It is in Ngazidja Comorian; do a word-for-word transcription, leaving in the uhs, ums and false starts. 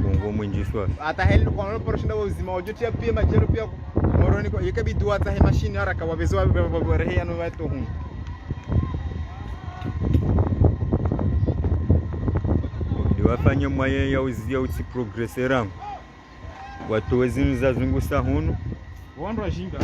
Bongo mwinji swafi. Hata heli kwa nolo poro shinda wa uzima, wajo tia pia majero pia. Moroni kwa, yeka bidi watsahe mashini haraka, wabeze wa, wa, wa, warehe yanu wa tohun. Ndi wafanye mwaye ya uzi, ya utsi progresser rangu. Watowe zinu zazungusa hunu. Wandru wajinga.